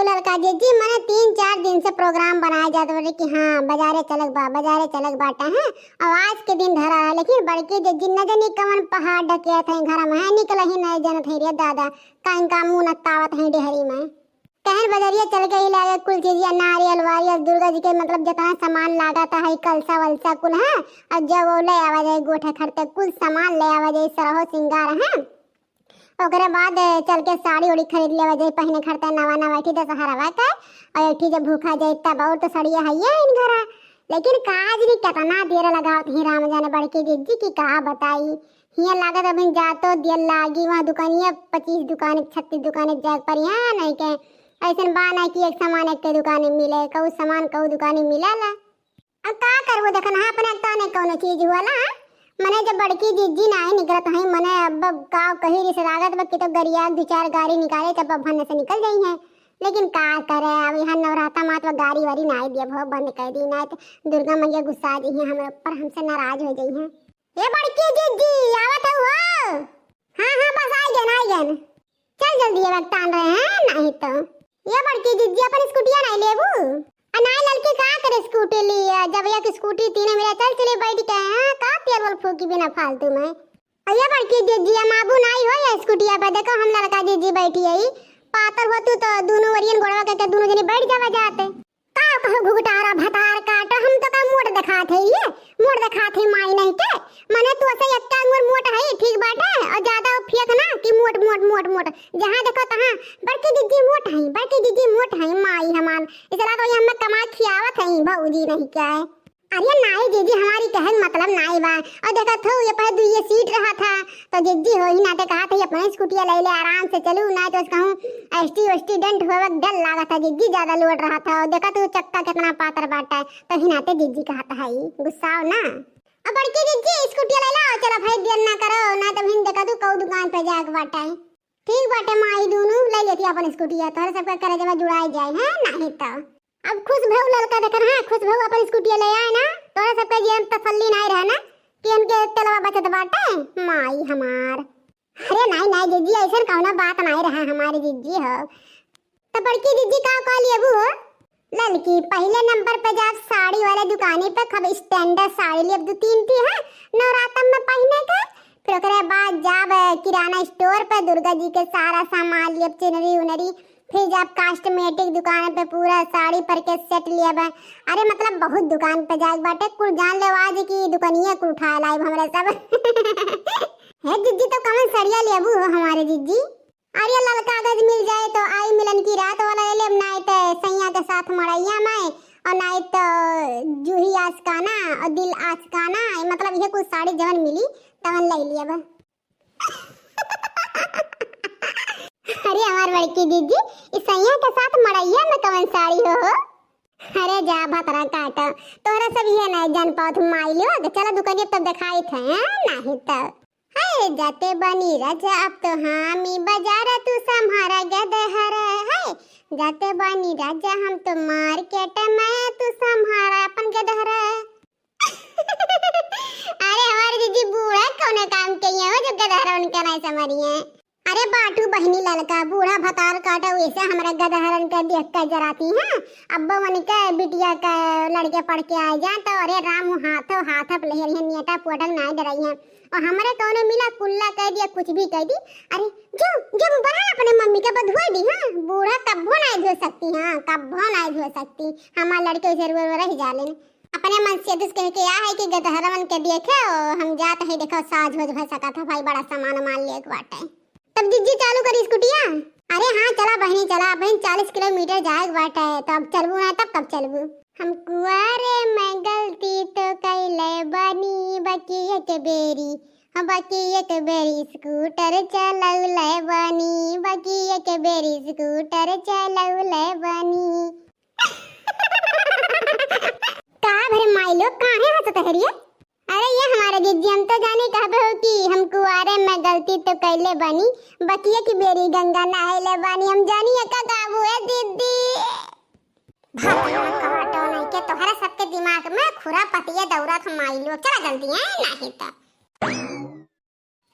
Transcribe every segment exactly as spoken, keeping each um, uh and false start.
ललका जिज्जी, मने तीन चार दिन से program बनाए जात बाटे कि हाँ, बजारे चलक बा, बजारे चलक बाटे, हैं? और आज के दिन धरा है, लेकिन बड़की जिज्जी न जानी कवन पहाड़ ढकेत हैं घर में, हैं? निकल ही नहीं जानत है रे दादा, का इनका मुंह नत्तावत है डेहरी में। कहन बजरिया चल के ही लागे कुल चीजिया, नारियल वारियल, दुर्गा जी के मतलब जितना सामान लागत है, कलसा वलसा कुल है, और जब वो ले आवा जाए गोठे खरते, कुल सामान ले आवा जाए, सरहो सिंगार है। ओकरे बाद चल के साड़ी उड़ी खरीद लेवा जाए, पहने खरते नवा नवा, एक ठी दशहरवा के, और एक ठी जब भूखा जाए तब, और तो सड़िया है ये इन घरा। लेकिन काज नहीं कितना देर लगावत ही राम जाने बड़की जिज्जी की का बताई। हियाँ लागत अभी जातो दियल लागी, वहाँ दुकानिया पच्चीस दुकान, छत्तीस दुकान जाए पर यहाँ नहीं के। ऐसन बा ना कि एक सामान एक के दुकान में मिले, कहू सामान कहू दुकान में मिलेला। अब का करबो, देखन, हाँ, अपने तो नहीं कौनो चीज हुआ ला। मने जब बड़की जिज्जी नाई निकलत है, मने अब का कही रिस लागत बा कि तो गरिया दू चार गाड़ी निकाले, तब अब भन्ने से निकल जाई है। लेकिन का करे, अब यहाँ नवराता मात गाड़ी वाड़ी नाई दिया, बहुत बंद कर दी, नाई तो दुर्गा मैया गुस्सा जाई है हमरे ऊपर, हमसे नाराज हो जाई है। ए बड़की जिज्जी, आवत हऊ हो? हाँ, हाँ, बस आई गन, आई गन। चल जल्दी, अब तान रहे हैं, नहीं तो। ये बड़की जिज्जी, अपन स्कूटिया नहीं लेबू? आ नहीं ललकी, का करे स्कूटी लिया, जब एक स्कूटी तीन मेरा चल चले बैठ के, हाँ, का तेल वल फूकी बिना फालतू में। और ये बड़की जिज्जी, हम आबू नहीं हो ये स्कूटिया पे, देखो हम ललका जिज्जी बैठी है, पातर हो तू तो दोनों वरियन गोड़वा के, के दोनों जने बैठ जावा जाते। का कहो घुघटारा भतार काटा, हम तो का मोट देखात है ये, मोट देखात है माई नहीं के। मने तू ऐसे एक अंगुर मोट है, ठीक बाटे, और ज्यादा फेंक ना कि मोट, मोट, मोट, मोट। जहाँ देखो तहाँ बड़की जिज्जी मोट है, बड़की जिज्जी मोट है, माई हमान। इसे लागत वही हमें कमा खियावत है, भौजी नहीं क्या है। अरे नाई जिज्जी, हमारी कहन मतलब नाई बा। और देखा थो, ये पहले दुइये सीट रहा था, तो जिज्जी हो ही नाते कहा था, ये अपने स्कूटिया ले ले, आराम से चलू, ना तो कहूँ एसटी वेसटी डेंट होवे के डर लागत है, जिज्जी ज्यादा लोड रहा था। और देखा तू चक्का कितना पातर बाटा है, तो ही नाते जिज्जी कहत है, गुस्साओ ना। अब बड़की जिज्जी स्कूटिया ले लो, चलो भाई देर ना करो, ना तो हिन देखा तू कऊ दुकान पे जाके बाटा है। ठीक बाटे माई, दोनों ले लेती अपन स्कूटिया, तोहरे सबके करे जब जुड़ाई जाए, हैं? नहीं तो। अब खुश भऊ ललका देखन, हाँ, खुश भऊ अपन स्कूटिया ले आए ना, तोहरे सबके जीवन तसल्ली नहीं रहे ना कि इनके तेलवा बचत बाटे, माई हमार। अरे नहीं, नहीं जिज्जी, ऐसन कौनो बात नहीं रहा हमारी जिज्जी हो। तो बड़की जिज्जी का कह लेबू हो? ललकी, पहले नंबर पे जाब साड़ी वाले दुकानी पे, खूब standard साड़ी लेब दो तीन ठी, हैं, नवरातम में पहने के। फिर ओकरे बाद जाब किराना स्टोर पे, दुर्गा जी के सारा सामान लेब, चुनरी उनरी। फिर जाब कॉस्मेटिक दुकान पे, पूरा साड़ी पर के सेट लेब। अरे मतलब बहुत दुकान पे जाए बाटे, कुल जान लेब आज की दुकानिया कुल उठा लाइब हमरा सब। हे जिज्जी, तो कौन सड़िया लेबू हो हमारे जिज्जी? अरे ललका गज मिल जाए तो आई मिलन की रात वाला ले लेब, नाई तो सैया के साथ मड़ैया में, और नाई तो जूही आशिकाना और दिल आशिकाना, मतलब ये कुछ साड़ी जवन मिली तवन ले लिया बा। अरे हमार बड़की जिज्जी, इस सैया के साथ मड़ैया में कवन साड़ी हो, हो? अरे जा भतरा काटा, तोहरा सब ये नहीं जान पावत माई लोग। चला दुकानिया तब दिखाई थे, हैं? नहीं तो। हाय जाते बानी राजा अब तो हामी बाजार तू सम्हारा गदहर। हाय जाते बानी राजा हम तो मार्केट में तू सम्हारा अपन गदहर। अरे हमारे जिज्जी बूढ़ा कौने काम के हैं हो जो गदहर उनके नहीं समझिए। अरे बाटू बहिनी ललका, बूढ़ा भतार काटा वैसे हमरा गदहरन के देख के जराती हैं। अब उनके बिटिया के लड़के पढ़ के आए जाए तो अरे राम हाथो हाथ अब लहर है, नेटा पोटल नाय डराई है। और हमरे कौनो मिला कुल्ला कह दिया, कुछ भी कह दी। अरे जो, जो बढ़ा अपने मम्मी के बधुआ दी, हाँ, बूढ़ा कब्बो नाय धो सकती, हाँ, कब्बो नाय धो सकती। हमार लड़के उसे रो रो रह जालेन। अपने मन से दुस कह के आ है कि गदहरवन के देखे, ओ, हम जात है, देखो साज हो, हो सकत है भाई, बड़ा सामान मान लिए एक बाटे। तब जिज्जी चालू करी स्कूटिया। अरे हाँ, चला बहिनी, चला बहिन, चालीस किलोमीटर जाए के बाटे, तो अब चलबू ना, तब कब चलबू? हम कुआरे में गलती तो कैले बानी, बाकी एक बेरी, हाँ, बाकी एक बेरी स्कूटर चलौले बानी, बाकी एक बेरी स्कूटर चलौले बानी। का भरे माई लोग, काहे हंसत है रे? अरे ये हमारे जिज्जी, हम तो जाने कहबे हो कि हम कुआरे में गलती तो कैले बानी, बकिया की बेरी गंगा नहाइले बानी, हम जानी है का गाबू है दीदी। भगवान का बाटो नहीं के तोहरा सबके दिमाग में खुरा पतिया दौरा था माई लोग। चला जल्दी है, नहीं तो।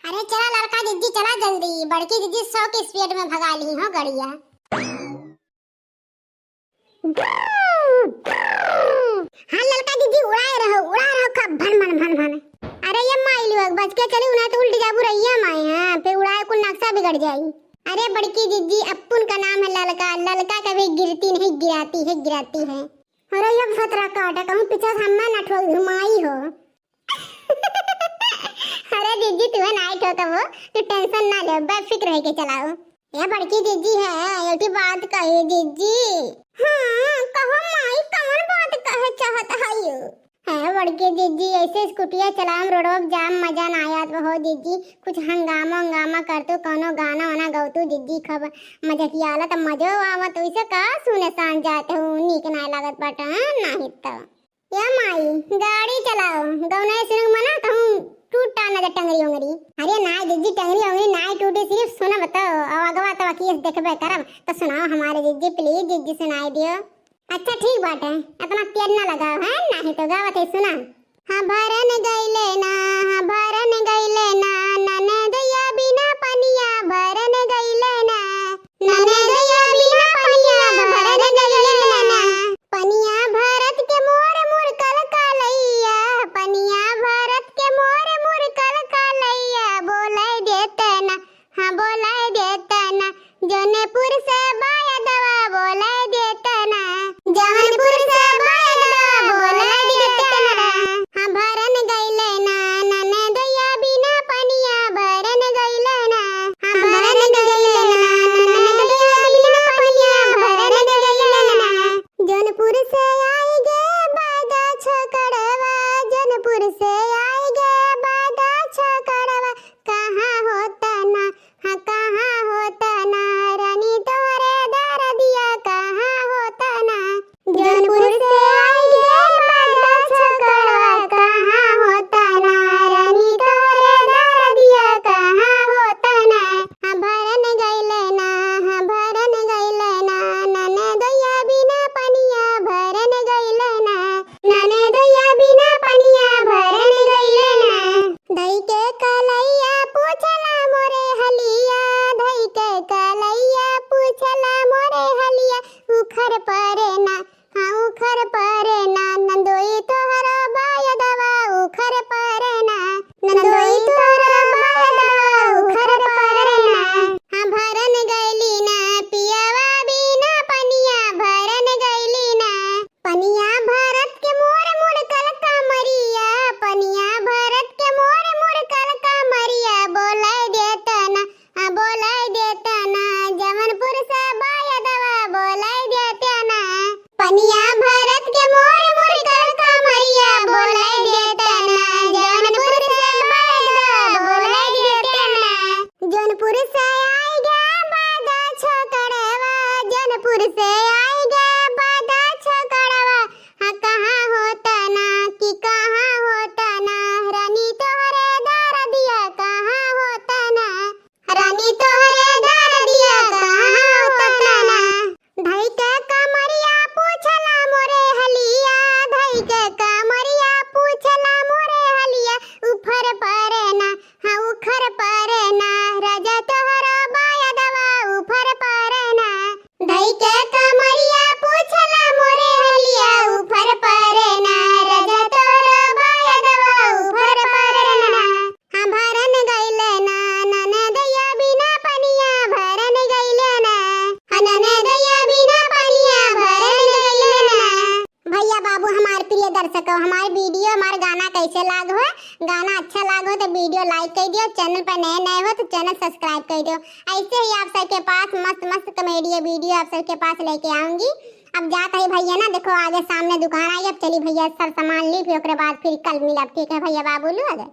अरे चला लड़का जिज्जी, चला जल्दी, बड़की जिज्जी सौ की स्पीड में भगा ली हो गड़िया। हाँ ललका जिज्जी, उड़ाए रहो, उड़ाए रहो खूब भन भन भन भन। अरे ये माई लोग, बच के चली, उन्हें तो उल्टी जाबू रही है माई। हाँ, फिर उड़ाए कुल नक्शा बिगड़ जाई। अरे बड़की जिज्जी, अपुन का नाम है ललका, ललका कभी गिरती नहीं, गिराती है, गिराती है। अरे ये भतरा काटा, कहूँ पीछे से हमें ना ठोक घुमाई हो। अरे जिज्जी, तुहे नाई ठोकबो, तू tension ना ले, बेफिक्र होके चलाओ। ए बड़की जिज्जी है, एठी बात कही जिज्जी। हाँ, कहो माई, कौन बात कहे चाहत हयू? है बड़की जिज्जी, ऐसे स्कूटिया चलाम, रोडवा पे जाम, मजा ना आया तो हो जिज्जी, कुछ हंगामा हंगामा कर तू, कौनो गाना वाना गौ तू जिज्जी, खूब मजकियाला त मजो आवत, वैसे का सुने सान जात हो, नीक ना लागत बाटे, हाँ, नाही तो। या माई, गाड़ी चलाओ, गौना सुन मना कहूँ टूटा ना जा टंगरी उंगरी। अरे ना जिज्जी, टंगरी उंगरी ना टूटे, सिर्फ सुना बताओ, अब अगवा तो केस देखबे करब, तो सुनाओ हमारे जिज्जी, please जिज्जी सुनाई दियो। अच्छा ठीक बाटे, इतना तेज ना लगाओ है, नाही तो गावत है सुना। हाँ भरन गइले ना, हाँ भरन गइले ना, ननदया बिना पनिया भरन गइले ना, ननदया बिना पनिया भरन गइले ना। पनिया भरत के मोर मोर कल कलैया, पनिया भरत के मोर मोर कल कलैया, बोलै देत ना, हाँ बोलै देत ना, जौनपुर से बायदवा बोलै देत ना, जौनपुर से बायदवा बोलै देत ना। हाँ भरन गइले ना, ननदया बिना पनिया भरन गइले ना, हाँ भरन गइले ना, ननदया बिना पनिया भरन गइले ना। जौनपुर से आई गे बादा छकड़वा, जौनपुर से आई गे बादा छकड़वा, कहाँ होता ना, हाँ कहाँ होता ना, रानी तोहरे दरदिया कहाँ होता ना। जौनपुर से आई गे बादा छकड़वा, कहाँ होता ना, रानी तोहरे दरदिया कहाँ होता ना। हाँ भरन गइले ना, हाँ भरन गइले ना, ननदया बिना पनिया भरन गइले ना, ननदया बिना पनिया भरन गइले ना। धई के कलैया पूछला मोरे हलिया, धई के कलैया पूछला मोरे हलिया, उखर परे ना, हाँ उखर परे ना, नंदोई तोहरो बायदवा उखर परे ना, नंदोई तोहरो बायदवा उखर परे ना। हाँ भरन गइली ना, पियावा बिना पनिया भरन गइली ना। पनिया भरत के मोर मोर कल कमरिया, पनिया भरत के मोर मोर कल कमरिया, बोलै देत ना, हाँ बोलै देत ना, जौनपुर से बायदवा बोलै देत ना। पनिया भरत के मोर मोर कल कमरिया, बोलै देत ना, जौनपुर से बायदवा बोलै देत ना। जौनपुर से आई गे बादा छकड़वा, जौनपुर से आई गे बादा छकड़वा, हाँ कहाँ होता ना, कि कहाँ होता ना, रानी तोहरे दरदिया कहाँ होता ना, रानी तोहरे दरदिया कहाँ होता ना। धई के कमरिया पूछला मोरे हलिया, धई के कमरिया पूछला मोरे हलिया, उफर परे ना, हाँ उखर परे ना, राजा तोहरो बायदवा उफर परे ना। धई के कमरिया पूछला मोरे हलिया, उफर परे ना, राजा तोहरो बायदवा उफर परे ना। हाँ भरन गइले ना, ननदया बिना पनिया भरन गइले ना, हाँ ननदया बिना पनिया भरन गइले ना। भैया बाबू, हमार प्रिय दर्शकों, हमार video, हमार गाना कैसे लाग हो? गाना अच्छा लाग हो तो video like कर दियो, channel पर नए नए हो तो channel subscribe कर दियो। ऐसे ही आप सबके पास मस्त मस्त comedy video आप सबके पास लेके आऊंगी। अब जात है भैया ना, देखो आगे सामने दुकान आई, अब चली भैया सब सामान ली, फिर ओकरे बाद फिर कल मिलब, ठीक है भैया बाबू, लू आ जाए।